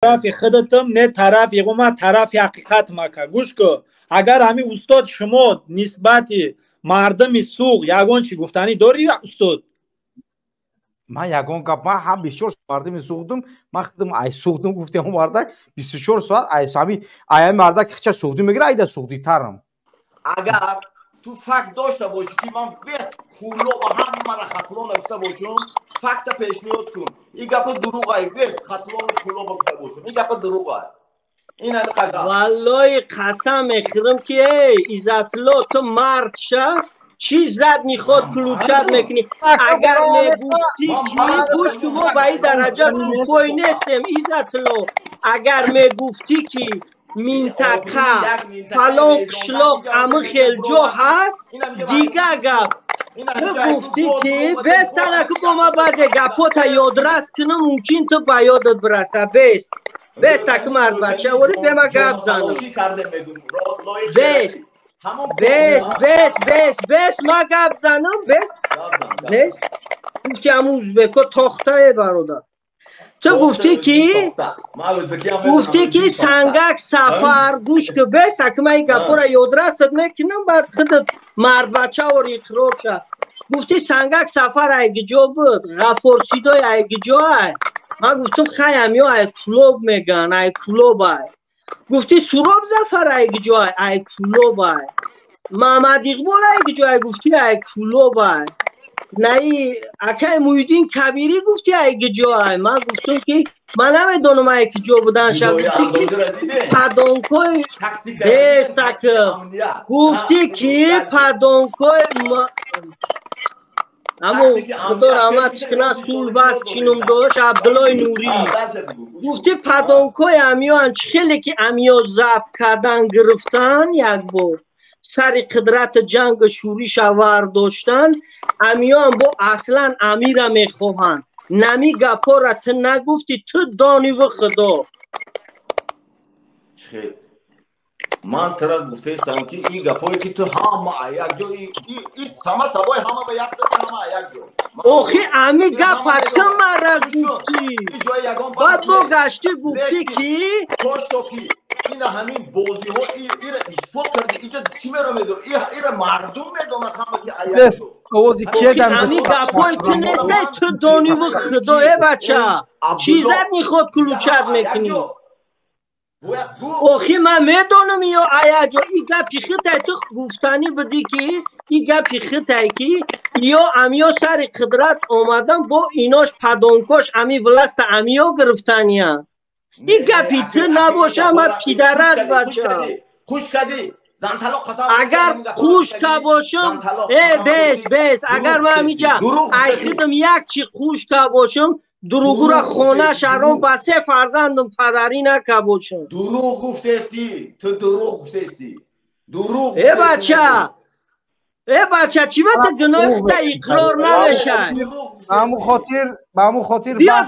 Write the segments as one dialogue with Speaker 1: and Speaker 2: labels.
Speaker 1: Тарафи худатам не, тарафи ма, тарафи ҳақиқат мака. Гӯш кун, агар ҳамин устод шумо нисбати мардуми Суғд ягон чӣ гуфтанӣ дорӣ, устод?
Speaker 2: Ман ягон гап, ман ҳам 24 мардуми Суғдум, ман худам ай Суғдум. Гуфтем, мардак 24 соат ай ҳами ай мардак хича суғдӣ мегира, айда суғдитарам.
Speaker 3: Агар ту факт дошта бошӣ, ки ман вест Кӯлоба ҳамара Хатлона гуфта бошам, факта пешниҳод кун. И гапа дурӯғай. Вест Хатлону Кӯлоба гуфта бошам, и гапа дурӯғай.
Speaker 4: Валлои қасам мехӯрам, ки эй Иззатулло, ту мард ша, чӣ задний ход включать мекунӣ? Агар мегуфтӣ, ки гӯш ку, мо ба ин дараҷа тупой нестем, Иззатулло. Агар мегуфтӣ, ки минтақа фалон қишлоқ ами хел ҷо ҳаст, дига гап. Ту гуфтӣ, ки бестанаку бо ма баъзе гапота ёдрас кунам, мумкин ту ба ёдат бираса. Бест, бест, аку мардбача вори бема гап занам. Бест, бест, бест, бест, бест, ма гап занам. Бест, бест. Гуфти ҳамун узбеко тохтае, бародар. Ту гуфтӣ, ки Сангак Сафар, гӯш ку, бес, аку ма ин гапора ёдрасат мекунам, баъд худат мардбачавор иқрор ша. Гуфтӣ, Сангак Сафар айгиҷо буд, Ғафорсидой айгиҷо ай. Ман гуфтам, хай, амиё ай Кӯлоб меган, ай Кӯлоб ай. Гуфтӣ, Суроб Зафар айгиҷо ай? Ай Кӯлоб ай. Маҳмад Иқбол айгиҷо ай? Гуфтӣ, ай Кӯлоб ай. Наи акай Муҳиддин Кабирӣ гуфтӣ, айгиҷо ай. Ман гуфтам, ки ман намедонам ай киҷо буданша. Гуфтӣ, ки падонкои бестак, гуфтӣ, ки падонкои амо, худо раҳматш кунад, сулбас чӣ ном дошт, Абдуллои Нурӣ. Гуфтӣ, падонкои амиёан. Чӣ хеле ки амиё забт кардан гирифтан, як бор сари қудрати ҷангу шӯриша вардоштан, амиёам бо аслан амира мехоҳанд. Нами гапора ту нагуфтӣ, ту дониву худо.
Speaker 3: Ман тара гуфтаистам, ки ин гапое, ки ту ҳама якҷо, сама сабои ҳама ба як, ҳама якҷо.
Speaker 4: Охи, ами гапа ту мара гуфтӣ, баъд бо гаштӣ гуфтӣ, ки
Speaker 3: кошто ки ина ҳамин бозиҳо ира исбот карди. Иҷа чӣ меро медор, ира мардум медонад ҳама, ки
Speaker 2: овози
Speaker 4: ами гапои ту нестай, ту дониву худо. Э бача, чӣ задний ход включать мекунӣ? Охи, ман медонам, ё аяҷо и гапи хитай ту гуфтанӣ будӣ, ки и гапи хитай, ки ё амиё сари қудрат омадан, бо инош падонкош ами власта амиё гирифтания. И гапи ту набоша, ма пидарас, бача.
Speaker 3: Хуш кадӣ.
Speaker 4: Агар хушка бошам, э бес, бес, агар ман ҳамиҷа айхидам як чи хушка бошам, дуруғура хона шаҳром ба се фарзандам падарӣ нака бошам.
Speaker 3: Дурӯғ гуфтестӣ ту, дурӯғ гуфтестӣ, дурӯғ.
Speaker 4: Э бача, э бача, чӣ ба ту гуноҳи худа иқрор намешай?
Speaker 2: Ба ҳамун хотир.
Speaker 4: Биё,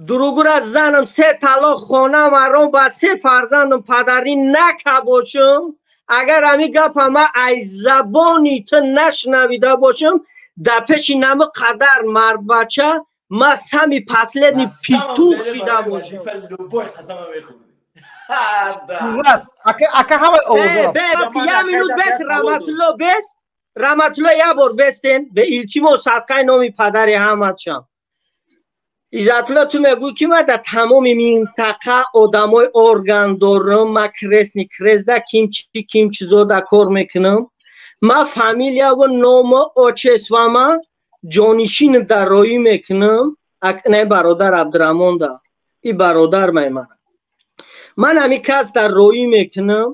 Speaker 4: дуруғура занам се талоқ, хона маром ба се фарзандам падарӣ нака бошам. Агар ҳамин гапа ма ай забони ту нашнавида бошам, дар пеши нами қадар мардбача ма самый последний петух шида бошам.
Speaker 2: Ака, ҳама.
Speaker 4: Я минут бес, Раматулло, бес, Раматулло, як бор бестен, бе илтимо, садқаи номи падари ҳамадшам. Иззатулло, ту мегӯӣ, ки ман дар тамоми минтақа одамои орган дорам, ман крестный крестда кимчи кимчизода кор мекунам, ман фамилияву ному отчествама ҷонишин дароӣ мекунам. Не, бародар Абдураҳмонда, и бародар маймара, ман ҳами кас дар роӣ мекунам.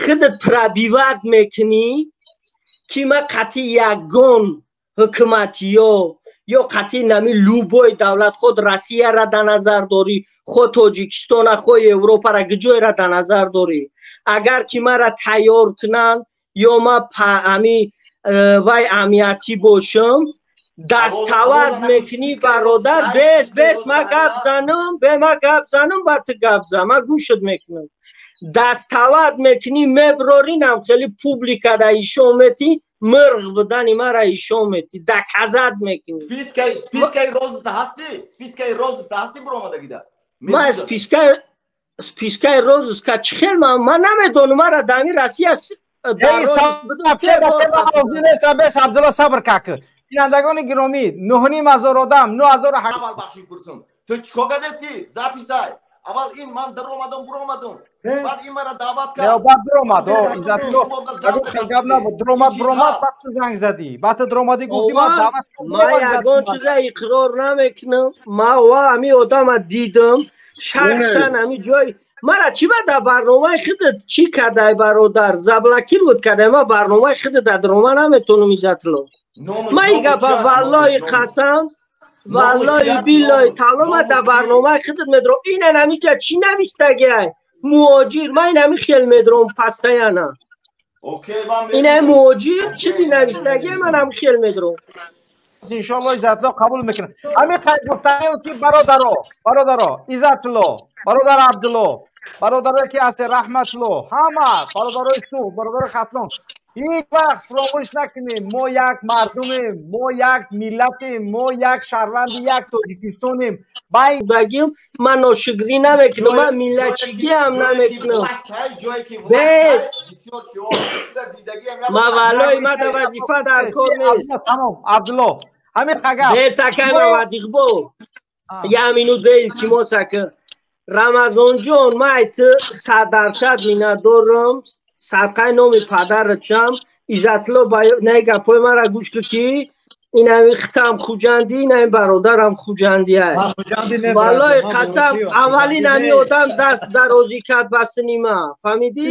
Speaker 4: Худат пробивать мекунӣ, ки ман қатъи ягон ҳукуматиё ё қатъи нами любой давлат, худ Россияра дар назар дорӣ, худ Тоҷикистона, худ Европара, гиҷойра дар назар дорӣ, агар ки мара тайёр кунанд ё ма ами вай амниятӣ бошам, дастовард мекунӣ, бародар. Бес, бес, ма гап занам, бе ма гап занам, ба ту гап зан, ма гӯшат мекунам. Дастовард мекунӣ, меброрӣ, нам хеле публика да ишон метӣ, мирғ будани мара ишон метӣ, доказать мекунӣ.
Speaker 3: Спискаи розыска ҳастӣ, спискаи розыска ҳастӣ, буромадагида.
Speaker 4: Ман спискаи розыска чӣ хел, ман намедонам, мара дар Россия.
Speaker 2: Бес, Абдулло, сабр как. Бинандагони гиромӣ, 9500 одам, 9800.
Speaker 3: Аввал бахшиш пурсум, ту чӣ кор кардасти? Записай аввал ин ман даромадам, буромадам, баъд ин мара даъват кард.
Speaker 2: Баъд дуромад, Иззатулло, гап набуд, дуромад, буромад, баъд ту занг задӣ, баъд ту дуромадӣ, гуфтӣ ман даъват.
Speaker 4: Ман ягон чиза иқрор намекунам. Ман ва ҳами одама дидам шахсан, ҳами ҷой мара чӣ ба дар барномаи худат чӣ кардай, бародар, заблокировать кардай. Ман барномаи худат дар дурома наметонам, Иззатулло. Ман и гапа валлоҳи қасам, валлоҳи биллоҳи таъло, дар барномаи худат медурам. Инан ҳамиҷа чӣ навистагиай? Муҳоҷир. Ман ин ҳами хел медурам постоянно. Ина муҳоҷир чизи навистагиай, ман ҳами хел медурам.
Speaker 2: Иншоалло, Иззатулло қабул мекунад. Ҳамин қайд гуфтаем, ки бародаро, бародаро, Иззатулло, бародар Абдулло, бародарое ки ҳасте, Раҳматулло, ҳама бародарои Суғд, бародарои Хатлон, ҳеҷ вақт фуромӯш накунем: мо як мардумем, мо як миллатем, мо як шаҳрванди як Тоҷикистонем.
Speaker 4: Багим, ман ношукрӣ намекунам, ман миллатчигиам намекунам. Ман валлои ма да вазифа дар кор нест.
Speaker 2: Тамом, Абдулло, ҳамин қагап.
Speaker 4: Бест, акай Мавадиқбо, як минут бе, илтимос, ака Рамазонҷон. Ман айти 100% миннатдорам, садқаи номи падарачам. Иззатулло, не, гапҳои мара гӯш кун, ки инами хитам хуҷандӣ, инами бародарам хуҷандиай. Валлои қасам, аввалин ҳами одам даст дарозӣ кард ба сини ма, фаҳмидӣ?